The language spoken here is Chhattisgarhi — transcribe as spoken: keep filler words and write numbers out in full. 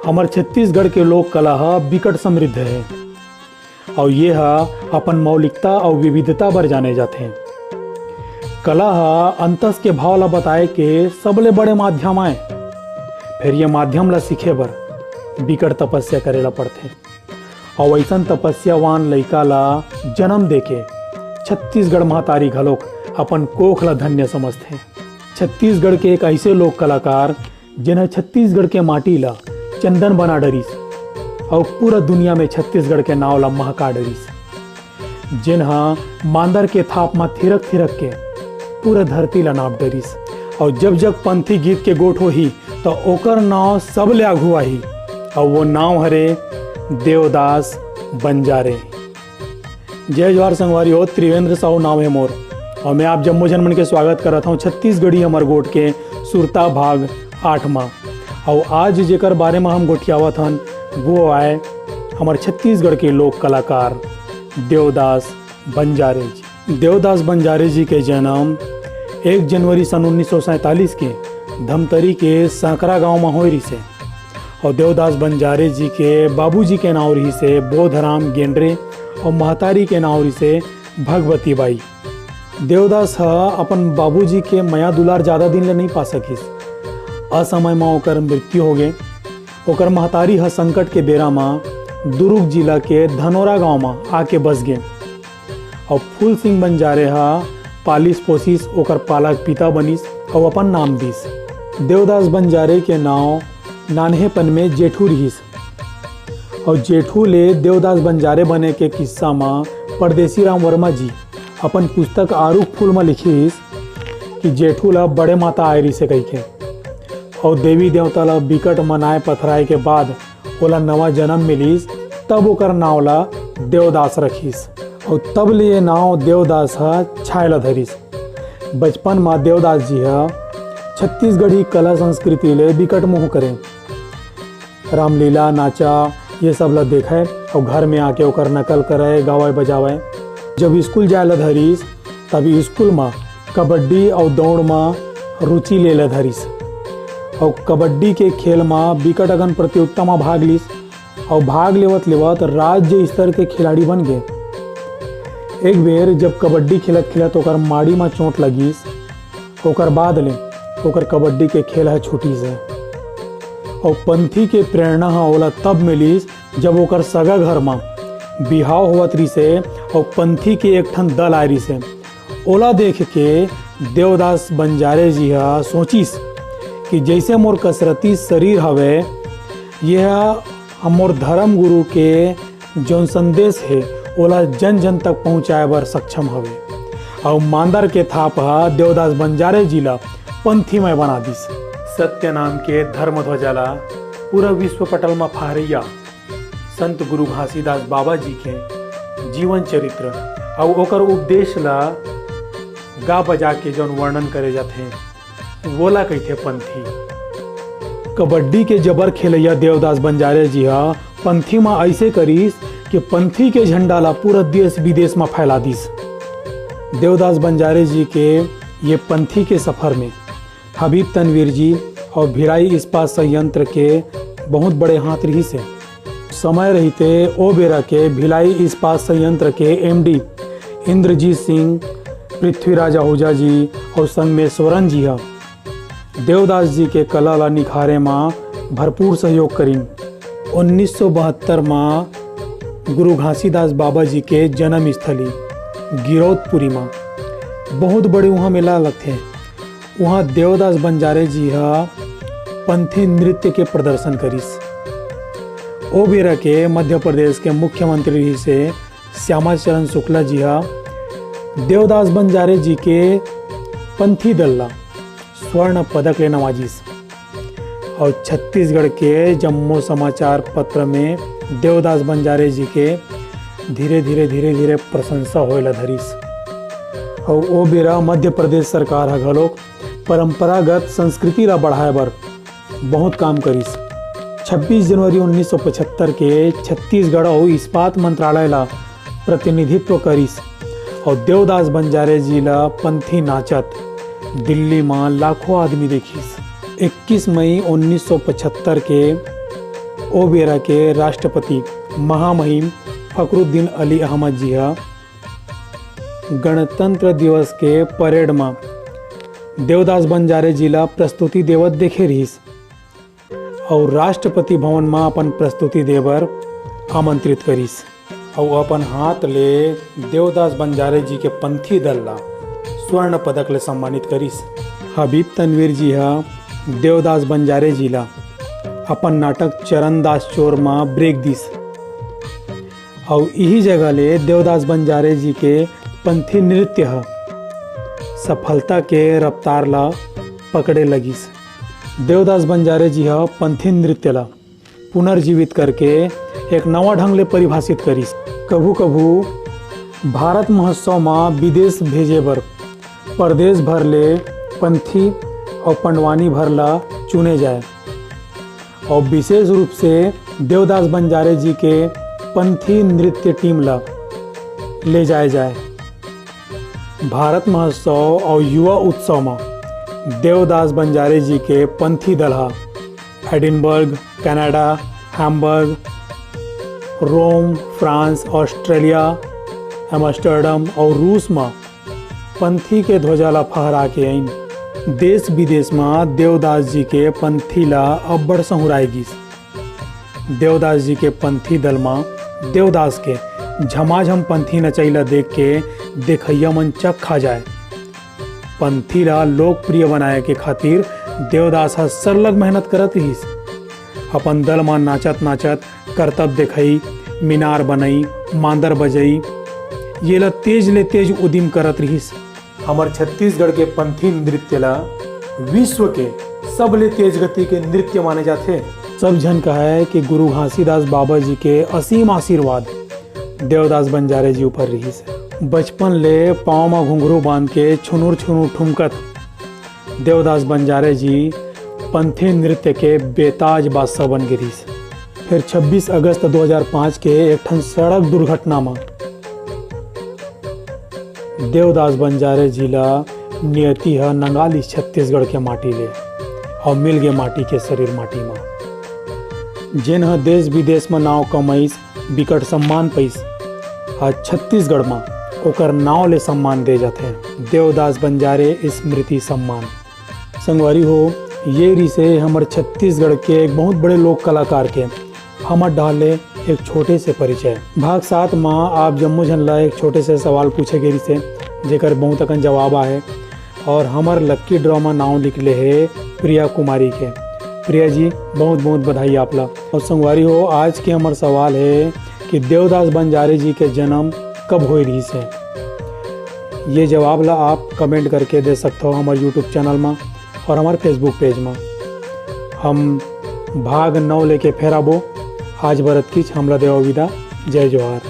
हमर छत्तीसगढ़ के लोक कला ह बिकट समृद्ध हे, अउ ये ह अपन मौलिकता अउ विविधता बर जाने जाथे। कला ह अंतस के भाव ला बताए के सबले बड़े माध्यम आय। फेर ये माध्यम ला सीखे बर बिकट तपस्या करे ला पड़थे। अउ अइसन तपस्यावान लइका ला जन्म देके छत्तीसगढ़ महतारी घलोक अपन कोख ला धन्य समझथे। छत्तीसगढ़ के एक अइसे लोक कलाकार, जेन ह छत्तीसगढ़ के माटी ला चंदन बना डरिस, अउ पूरा दुनिया में छत्तीसगढ़ के नाव ला महका डरिस, जेन ह मांदर के थाप म थिरक थिरक के पूरा धरती ला नाप डरिस। अउ जब जब पंथी गीत के गोठ होही, त ओकर नाव सबले आघू आही, अउ वो नाव हरे देवदास बंजारे। जय जोहार संगवारी हो, त्रिवेंद्र साहू नाव हे मोर, अउ मैं आप जम्मो झन मन के स्वागत करत हौं छत्तीसगढ़ी हमर गोठ के सुरता भाग आठ मा। अउ आज जेकर बारे म हम गोठियावत हन, वो आय हमर छत्तीसगढ़ के लोक कलाकार देवदास बंजारे जी। देवदास बंजारे जी के जन्म एक जनवरी सन उन्नीस सौ सैंतालीस के धमतरी के सांकरा गांव म होय रिहिसे। अउ देवदास बंजारे जी के बाबूजी के नांव रिहिसे बोधराम गेंडरे अउ महतारी के नांव रिहिसे भगवती बाई। देवदास ह अपन बाबूजी के मया दुलार जादा दिन ले नइ पा सकिस। असमय म ओकर मृत्यु होगे। ओकर महतारी ह संकट के बेरा म दुरूग जिला के धनोरा गांव म आके बस गे। अउ फूल सिंह बंजारे ह पालिस पोसिस, ओकर पालक पिता बनिस अउ अपन नाम दिस। देवदास बंजारे के नांव नान्हेपन में जेठू रिहिस। अउ जेठू ले देवदास बंजारे बने के किस्सा म परदेसी राम वर्मा जी अपन पुस्तक आरुग फूल म लिखिस कि जेठू ल बड़े माता आय रिहिसे कहिके। अउ देवी देवता ल बिकट मनाए पथराए के बाद ओला नवा जन्म मिलिस, तब ओकर नांव ल देवदास रखिस। अउ तब ले ये नांव देवदास ह छाय ल धरिस। बचपन म देवदास जी ह छत्तीसगढ़ी कला संस्कृति ले बिकट मोह करे। रामलीला, नाचा, ये सब ल देखय अउ घर में आके ओकर नकल करय, गावय बजावय। जब स्कूल जाय ल धरिस, तब स्कूल म कबड्डी अउ दौड़ म रुचि ले ल धरिस। अउ कबड्डी के खेल म बिकट अकन प्रतियोगिता म भाग लिस अउ भाग लेवत लेवत राज्य स्तर के खिलाड़ी बन गे। एक बेर जब कबड्डी खेलत खेलत ओकर माड़ी म चोट लगिस, ओकर बाद ले ओकर कबड्डी के खेल ह छूटिस हे। अउ पंथी के प्रेरणा ह ओला तब मिलिस, जब ओकर सगा घर म बिहाव होवत रिहिसे अउ पंथी के एक ठन दल आय रिहिसे। ओला देख के देवदास बंजारे जी ह सोचिस कि जइसे मोर कसरती शरीर हवे, ये ह मोर धर्म गुरु के जौन संदेश हे, ओला जन जन तक पहुंचाए बर सक्षम हवे। अउ मांदर के थाप ह देवदास बंजारे जी ला पंथीमय बना दिस। सत्य नाम के धर्म ध्वजा ला पूरा विश्व पटल म फहरइया संत गुरु घासीदास बाबा जी के जीवन चरित्र अउ ओकर उपदेश ला गा बजा के जौन वर्णन करे जाथे, वोला कहिथे पंथी। कबड्डी के जबर खेलैया देवदास बंजारे जी ह पंथी म अइसे करिस कि पंथी के झंडा ला पूरा देश विदेश म फैला दिस। देवदास बंजारे जी के ये पंथी के सफर में हबीब तनवीर जी अउ भिलाई इस्पात संयंत्र के बहुत बड़े हाथ रिहिस हे। समय रहिते ओ बेरा के भिलाई इस्पात संयंत्र के एमडी इंद्रजीत सिंह, पृथ्वीराज आहूजा जी अउ संगमेश्वरन जी ह देवदास जी के कला ला निखारे म भरपूर सहयोग करिन। उन्नीस सौ बहत्तर म गुरु घासीदास बाबा जी के जन्म स्थली गिरौदपुरी म बहुत बड़े उहाँ मेला लगथे। उहाँ देवदास बंजारे जी ह पंथी नृत्य के प्रदर्शन करिस। ओ बेरा के मध्य प्रदेश के मुख्यमंत्री रिहिसे श्यामा चरण शुक्ला जी ह देवदास बंजारे जी के पंथी दल ला स्वर्ण पदक ले नवाजिस। अउ छत्तीसगढ़ के जम्मो समाचार पत्र में देवदास बंजारे जी के धीरे धीरे धीरे धीरे प्रशंसा होए ला धरिस। अउ ओ बेरा मध्य प्रदेश सरकार ह घलोक परंपरागत संस्कृति ला बढ़ाए बर बहुत काम करिस। छब्बीस जनवरी उन्नीस सौ पचहत्तर के छत्तीसगढ़ अउ इस्पात मंत्रालय ला प्रतिनिधित्व करिस अउ देवदास बंजारे जी ला पंथी नाचत दिल्ली म लाखों आदमी देखिस। इक्कीस मई उन्नीस सौ पचहत्तर के ओ बेरा के राष्ट्रपति महामहिम फखरुद्दीन अली अहमद जी ह गणतंत्र दिवस के परेड म देवदास बंजारे जी ला प्रस्तुति देवत देखे रिहिस अउ राष्ट्रपति भवन म अपन प्रस्तुति दे बर आमंत्रित करिस अउ अपन हाथ ले देवदास बंजारे जी के पंथी दल ला स्वर्ण पदक ले सम्मानित करिस। हबीब तनवीर जी ह देवदास बंजारे जी ला अपन नाटक चरणदास चोर म ब्रेक दिस अउ इही जगह ले देवदास बंजारे जी के पंथी नृत्य ह सफलता के रफ्तार ला पकड़े लगिस। देवदास बंजारे जी ह पंथी नृत्य ला पुनर्जीवित करके एक नवा ढंग ले परिभाषित करिस। कभू-कभू भारत महोत्सव म विदेश भेजे बर परदेश भर ले पंथी अउ पंडवानी भर ला चुने जाय अउ विशेष रूप से देवदास बंजारे जी के पंथी नृत्य टीम ला ले जाय जाय। भारत महोत्सव अउ युवा उत्सव म देवदास बंजारे जी के पंथी दल ह एडिनबर्ग, कनाडा, हैम्बर्ग, रोम, फ्रांस, ऑस्ट्रेलिया, एम्स्टर्डम अउ रूस म पंथी के ध्वजा ला फहरा के आइन। देश विदेश म देवदास जी के पंथी ला अब्बड़ सहुराए गिस। देवदास जी के पंथी दल म देवदास के झमाझम पंथी नचई ला देख के देखइया मन चक खा जाय। पंथी ला लोकप्रिय बनाए के खातिर देवदास ह सरलग मेहनत करत रिहिस। अपन दल म नाचत नाचत करतब देखई, मीनार बनई, मांदर बजई, ये ला तेज ले तेज उदिम करत रिहिस। हमर छत्तीसगढ़ के पंथी नृत्य ला विश्व के सबले तेज गति के नृत्य माने जाथे। सब झन कहय कि गुरु घासीदास बाबा जी के असीम आशीर्वाद देवदास बंजारे जी ऊपर रिहिस। बचपन ले पाँव म घुंघरू बांध के छुनुर छुनुर ठुमकत देवदास बंजारे जी पंथी नृत्य के बेताज बादशाह बन गे रिहिस। फिर छब्बीस अगस्त दो हज़ार पाँच के एक ठन सड़क दुर्घटना म देवदास बंजारे जी ला नियति ह नंगा लिस छत्तीसगढ़ के माटी ले अउ मिल गे माटी के शरीर माटी म। जेन ह देश विदेश म नाव कमाइस, बिकट सम्मान पइस। आज छत्तीसगढ़ म ओकर नाव ले सम्मान दे जाथे, देवदास बंजारे स्मृति सम्मान। संगवारी हो, ये रिसे हमर छत्तीसगढ़ के एक बहुत बड़े लोक कलाकार के हमर डाहर ले एक छोटे से परिचय। भाग सात म आप जम्मो झन ला एक छोटे से सवाल पूछे गे रिसे, जेकर बहुत अकन जवाब आहे। और हमर लक्की ड्रॉ म नाव निकले हे प्रिया कुमारी के। प्रिया जी, बहुत बहुत बधाई आप ला। और संगवारी हो, आज के हमर सवाल हे कि देवदास बंजारे जी के जन्म कब होए रिहिस हे? ये जवाब ला आप कमेंट करके दे सकथव हमर YouTube चैनल म और हमर Facebook पेज म। हम भाग नौ लेके फेर आबो। आज बर अतकीच, हमला देवव विदा। जय जोहार।